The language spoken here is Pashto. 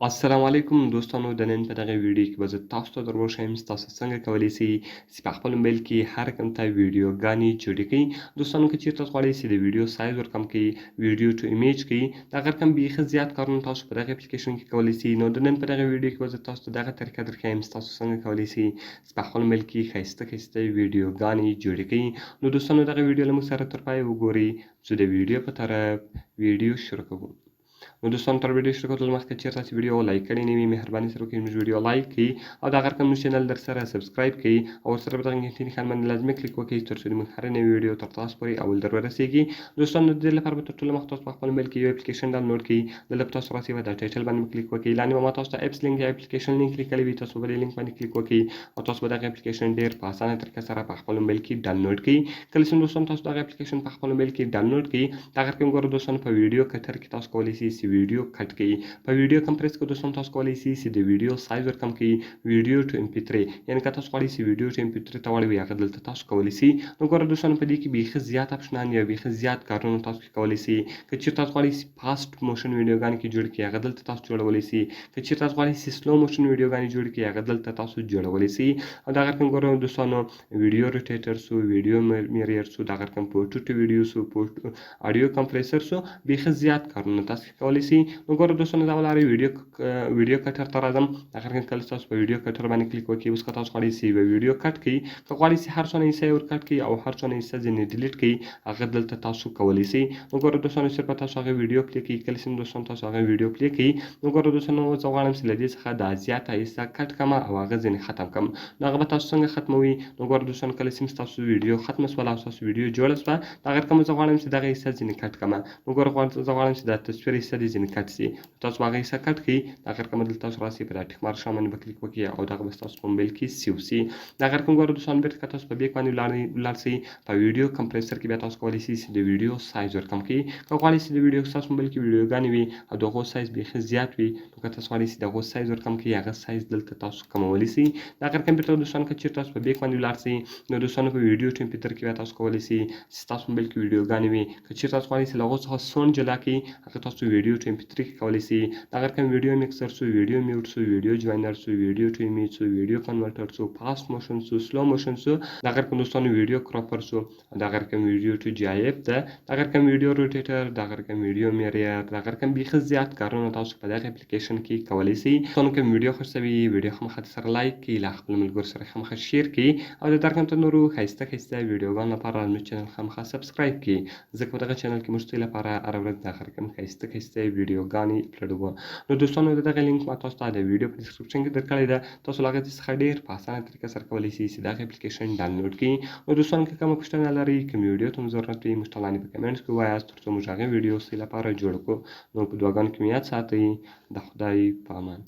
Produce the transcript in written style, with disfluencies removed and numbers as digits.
السلام علیکم دوستانو، د نن په دغه ویډیو کې به زه تاسو ته در وښیم چې تاسو څنګه کولی شئ چې په خپل موبایل کې هر کوم ته ویډیوګانې جوړې کړئ. دوستانو، که چیرې تاسو غواړئ چې د ویډیو سایز ورکم کړئ، ویډیو ټو ایمیج کړئ، دا غیر کم بیخي زیات کارونه تاسو په دغه اپلیکیشن کې کولی شئ. نو د نن په دغه ویډیو کې به زه تاسو ته دغه طریقه درښیم چې تاسو څنګه کولی شئ چې په خپل موبایل کې ښایسته ښایسته ویډیوګانې جوړې کړئ. نو دوستانو، دغه ویډیو له موږ سره تر پایه وګورئ. زه د ویډیو په طرف ویډیو شروع کوم. نو دوستانو، تر ویډیو شروع کولو مخکې چیرته چې ویډیو لایک کړی نه وي، مهرباني سره وکړئ، موږ ویډیو لایک کړئ او دا غر کوم چینل در سره سبسکرایب کړئ او ورسره په دغه ګنټې نښان باندې لازمي کلیک وکړئ، تر څو موږ هره نوې ویډیو تر تاسو پورې اول در ورسیږي. دوستانو، د دې لپاره به تر ټولو مخکې تاسو په خپل موبایل کې یو اپلیکیشن ډاونلوډ کړئ. دلته به تاسو راسئ، دا ټایټل باندې کلیک وکړئ. لاندې به ما تاسو ته اپس لینک یا اپلیکیشن لینک لیکلی وي، تاسو به دې لینک باندې کلیک وکړئ او تاسو به دغه اپلیکیشن ډیر په اسانه طریقه سره په خپل موبایل کې ډاونلوډ کړئ. کله چې دوستانو تاسو دغه اپلیکیشن په خپل موبایل کې ډاونلوډ کړئ، دا غر کوم ګورو دوستانو، په ویډیو کټر کې تاسو کولی شئ چې ویډیو کټ کړئ. په ویډیو کمپریس کې دوستانو تاسو کولی شئ چې د ویډیو سایز ورکم کړئ. ویډیو ټو ام پی 3، یعنی که تاسو غواړئ چې ویډیو ټو ام پی 3 ته واړوئ، هغه دلته تاسو کولی شئ. نو ګوره دوستانو، په دې کې بیخي زیات اپشنان یا بیخي زیات کارونه تاسو کولی شئ. که چیرته تاسو غواړئ چې فاست موشن ویډیوګانې کې جوړ کړئ، هغه دلته تاسو جوړولی شئ. که چیرته تاسو غواړئ چې سلو موشن ویډیوګانې جوړ کړئ، هغه دلته تاسو جوړولی شئ. او دا رقم ګورو دوستانو، ویډیو روټیټر سو، ویډیو میریر سو، دا رقم فوټو ټو ویډیو سو، فوټو اډیو کمپریسر سو، بیخي زیات کارونه تاسو کولی شئ. نو ګوره دوستانو، دا ولارې ویډیو کټر ته راځم. دا رقم کله تاسو په ویډیو کټر باندې کلیک وکړئ، اوس که تاسو غواړئ چې یوه ویډیو کټ کړئ، که غواړئ چې هر څونه حصه یې ور کټ کړئ او هر څونه حصه ځینې ډیلیټ کړئ، هغه دلته تاسو کولی شئ. نو ګوره دوستانو، صرف تاسو هغه ویډیو پلی کړئ. کله چې دوستانو تاسو هغه ویډیو پلی کړئ، نو ګوره دوستانو، زه غواړم چې له دې څخه دا زیاته حصه کټ کړم او هغه ځینې ختم کړم. نو هغه به تاسو څنګه ختموئ؟ نو ګوره دوستانو، کله چې تاسو ویډیو ختمه شوله او تاسو ویډیو جوړه شوه، دا غیر کوم زه غواړم چې دغه حصه ځینې کټ کړم. نو ګوره، زه غواړم چې دا تصویر حصه دې ځینې کټ شي، تاسو هغه حصه کټ کړئ. دا غیر کوم دلته تاسو راسئ، په دا ټیک مارک باندې به کلیک وکړئ او دغه به ستاسو په موبایل کې سیو شي. دا غیر کوم ګوره دوستانو، بیرته که تاسو په بیک باندې ولاړ شئ، په ویډیو کمپریسر کې بیا تاسو کولی شئ چې د ویډیو سایز ورکم کړئ. که غواړئ چې د ویډیو ستاسو موبایل کې ویډیوګانې وي او د هغو سایز بیخي زیات وي، نو که تاسو غواړئ چې د هغو سایز ورکم کړئ، هغه سایز دلته تاسو کمولی شئ. دا غیر کمپیوټر دوستانو، که چیرې تاسو په بیک باندې ولاړ شئ، نو دوستانو، په ویډیو کمپیوټر کې بیا تاسو کولی شئ چې تاسو موبایل کې ویډیوګانې وي، که چیرې تاسو غواړئ چې له هغو څخه سونډ جلا کړئ، هغه تاسو ویډیو ټو ام پي 3 کې کولی شئ. دا غیر کوم ویډیو میکسر سو، ویډیو میوټ سو، ویډیو جوینر سو، ویډیو ټو ایمیج سو، ویډیو کنورټر سو، فاست موشن سو، سلو موشن سو، دا غیر کوم دوستانو ویډیو کراپر سو، دا غیر کوم ویډیو ټو جی آی اف ده، دا غیر کوم ویډیو روټیټر، دا غیر کوم ویډیو میریر، دا غیر کوم بیخي زیات کارونه تاسو په دغه اپلیکیشن کې کولی شئ. تاسو کوم ویډیو خوښ شوي، ویډیو خامخا سره لایک کړئ، له خپل ملګرو سره خامخا شیر کړئ او د درکم ته نورو ښایسته ښایسته ویډیوګانو لپاره زموږ چینل خامخا سبسکرایب کړئ، ځکه په دغه چینل کې موږ ستاسو لپاره هره ورځ د هر کوم ښایسته ښایسته ویډیوګانې اپلوډوو. نو دوستانو، د دغه لینک ما تاسو ته د ویډیو په ډسکرپشن کې درکړی ده. تاسو له هغه څخه ډېر په اسانه طریقه سره کولی شئ چې دغه اپلیکیشن ډاونلوډ کړئ. نو دوستانو، که کومه پوښتنه لرئ، کوم ویډیو ته مو ضرورت وي، موږ ته لاندې په کمنټس کې ووایاست، تر څو موږ هغه ویډیو ستاسو لپاره جوړ کړو. نو په دعاګانو کې مو یاد ساتئ. د خدای په امان.